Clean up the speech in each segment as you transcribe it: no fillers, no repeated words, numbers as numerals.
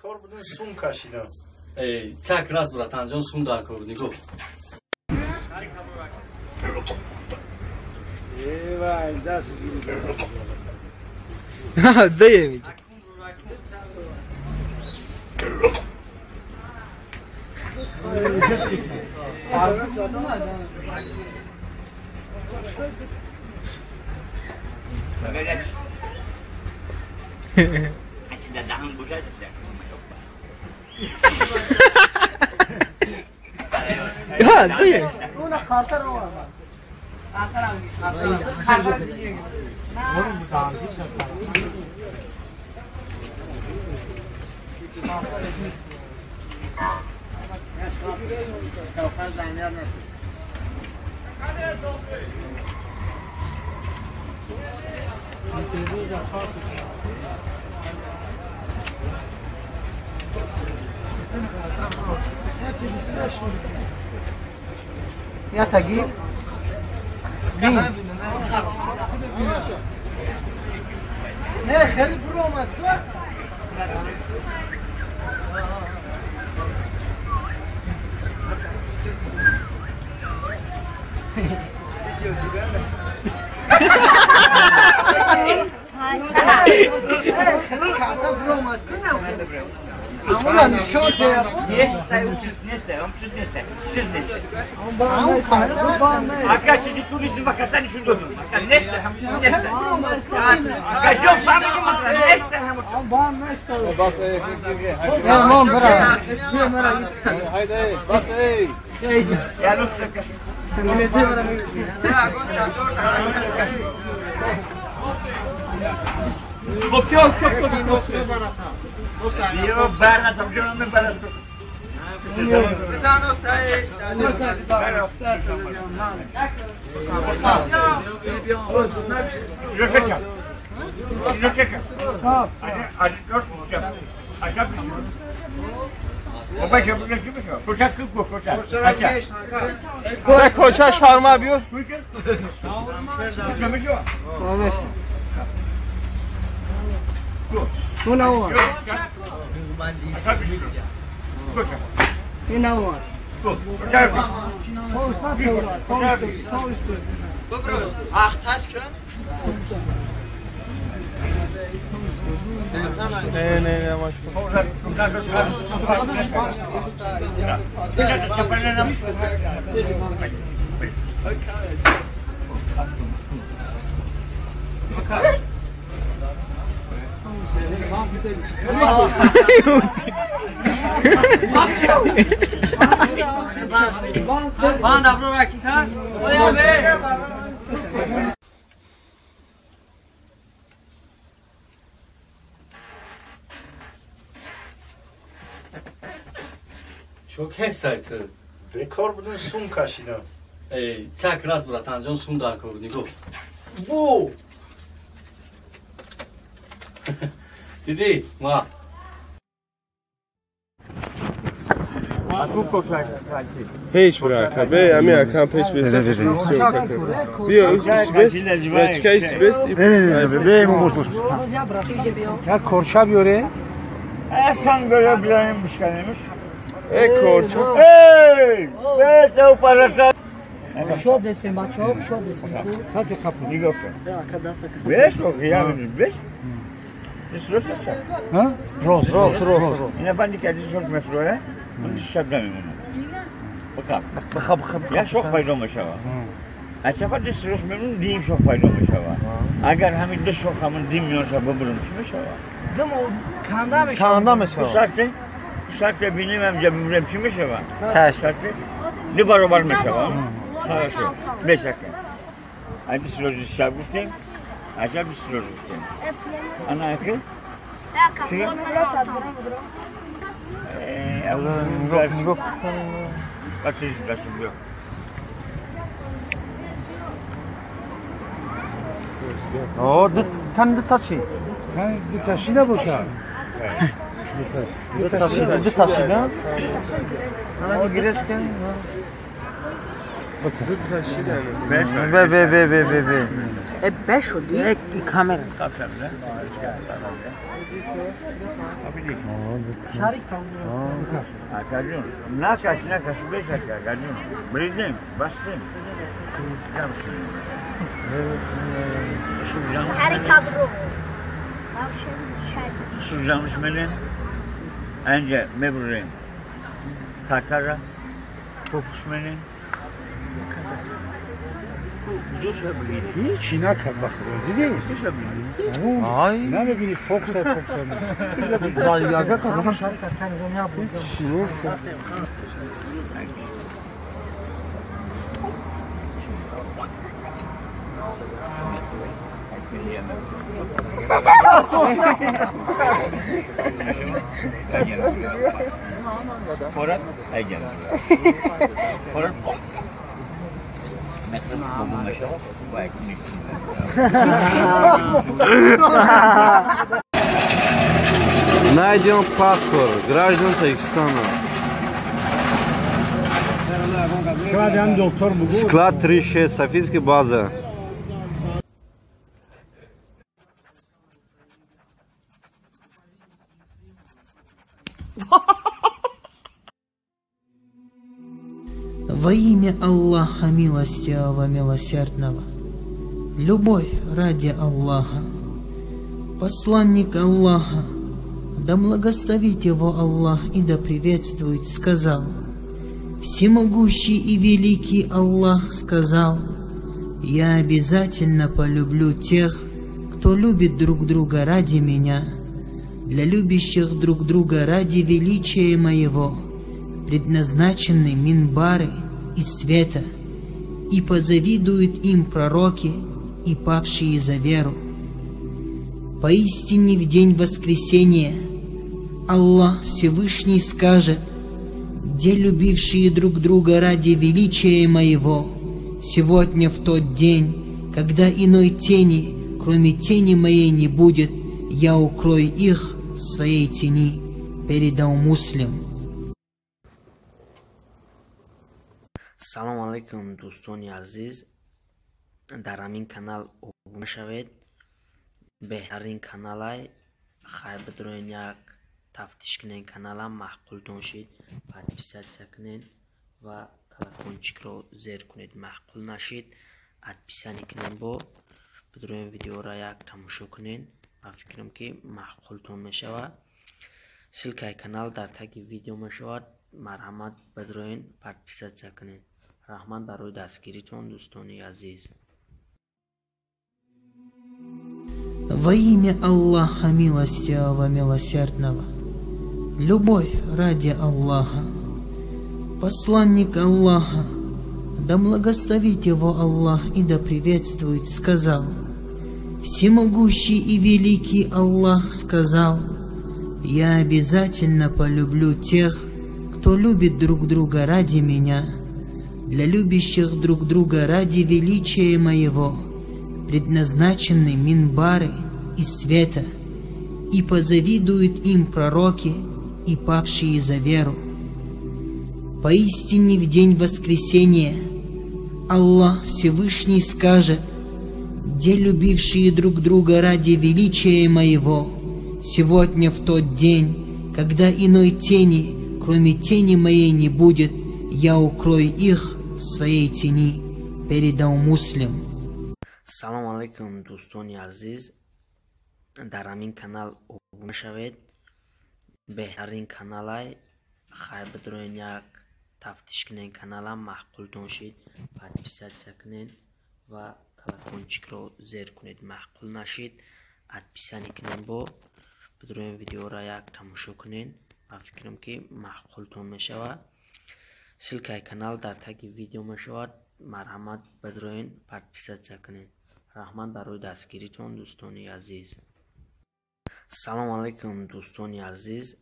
Бекор будем сум кашидам. Эй, как раз, братан, ҷон сум дар кор нигоҳ. Эй, вай, даст гирифт. Даем. Ya, değil. Ya tagi bin. Ne خیلی برو اومد تو. خیلی کارتا برو اومد تو. Koça şarma biyor. Çok excited. Бекор будем сум кашидам. Эй, как раз, братан, ҷон сум дар кор нигоҳ. Во! Диди, ма. Пеш брака, бе, ами акам пеш бес. Биё, бес, бачка бес. Бе, муш муш. Я корча биёре? Эсан göre bilenim bişkanıymış. Э корча. Эй, бе, тау параса. Шод бесем, бачо, шод бесем. Сати қапу. Нигоҳ кун. Беш, охиям, беш. Ha? Роз, роз, роз. Ина банди ки аз роз мефроя, он шаб намемонад. Баха. Баха, баха. Я шох пайдо мешава. Ачафа дис роз мемон дим шох пайдо мешава. Агар ҳамин ду шох ҳамон дим миёнша бибурам чӣ мешава? Дим канда мешава. Канда мешава. Сарте, сарте бинем ҳам ҷа бибурам чӣ мешава? Сар. Ду баробар мешава. Хорошо. Бешака. Аз роз шаб гуфтем. Аҷаб роз гуфтем. Ана аки? О, тан дуташи. Тан дуташи набошад. Дуташи, дуташи, да? Ана гирифтем. Бе бе бе бе бе бе. Бешуди камера. Акаҷон, накаш, накаш, бешак, акаҷон. Бридем, бастем. Сузамш мелем, анҷа мебурем. Татара, фокус мелем. هیچی نکرد بخدا دیدی؟ نمیبینی فوکس فوکس هیچی نیست. Найден паспорт граждан Таджикистана. Склад 36, Софийская база. Во имя Аллаха Милостивого Милосердного. Любовь ради Аллаха. Посланник Аллаха, да благословит его Аллах и да приветствует, сказал: Всемогущий и великий Аллах сказал: Я обязательно полюблю тех, кто любит друг друга ради меня, для любящих друг друга ради величия моего предназначены минбары из света, и позавидуют им пророки и павшие за веру. Поистине в день воскресения Аллах Всевышний скажет: где любившие друг друга ради величия моего, сегодня в тот день, когда иной тени, кроме тени моей, не будет, я укрою их в своей тени. Передал Муслим. Салом алейкум, дӯстони азиз. Дар ҳамин канал обуна шавед. Беҳтарин каналай. Хайр бидроен як тафтиш кунен канала, маъқултон шид, подписаться кунен ва колокольчикро зер кунед. Маъқул нашид, отписание кунен, бо бидроен видеоро як тамошо кунен. Ба фикрам ки маъқултон мешавад. Ссылкаи канал дар таги видео мешавад. Марҳамат бидроен подписаться кунед. Раҳмат барои дастгиритон, дӯстони азиз. Во имя Аллаха Милостивого Милосердного. Любовь ради Аллаха. Посланник Аллаха, да благословит его Аллах и да приветствует, сказал: Всемогущий и великий Аллах сказал: Я обязательно полюблю тех, кто любит друг друга ради меня, для любящих друг друга ради величия моего предназначены минбары из света, и позавидуют им пророки и павшие за веру. Поистине в день воскресения Аллах Всевышний скажет: где любившие друг друга ради величия моего, сегодня в тот день, когда иной тени, кроме тени моей, не будет, я укрою их в своей тени. Передал Муслим. Салом алейкум, дӯстони азиз. Дар ҳамин канал обуна шавед. Беҳтарин каналай. Хайр бидроен як тафтиш кунен канала, маъқултон шид, подписаться кунен ва колокольчикро зер кунед. Маъқул нашид, отписание кунен, бо бидроен видеоро як тамошо кунен. Ба фикрам ки маъқултон мешавад. Ссылкаи канал дар таги видео мешавад. Марҳамат бидроен подписаться кунед. Раҳмат барои дастгиритон, дӯстони азиз. Салом алейкум, дӯстони азиз.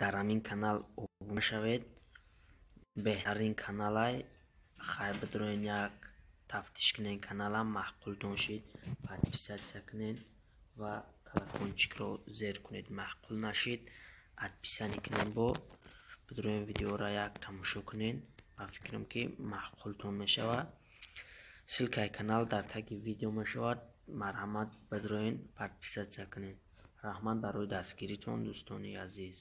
Дар ҳамин канал обуна шавед. Беҳтарин каналай. Хайр бидроен як тафтиш кунен канала, маъқултон шид, подписаться кунен ва колокольчикро зер кунед. Маъқул нашид, отписание кунен, бо бидроен видеоро як тамошо кунен. Ба фикрам, ки маъқултон мешавад. Ссылкаи канал дар таги видео мешавад. Марҳамат, бидроен, подписаться кунед. Раҳмат барои дастгиритон, дӯстони азиз.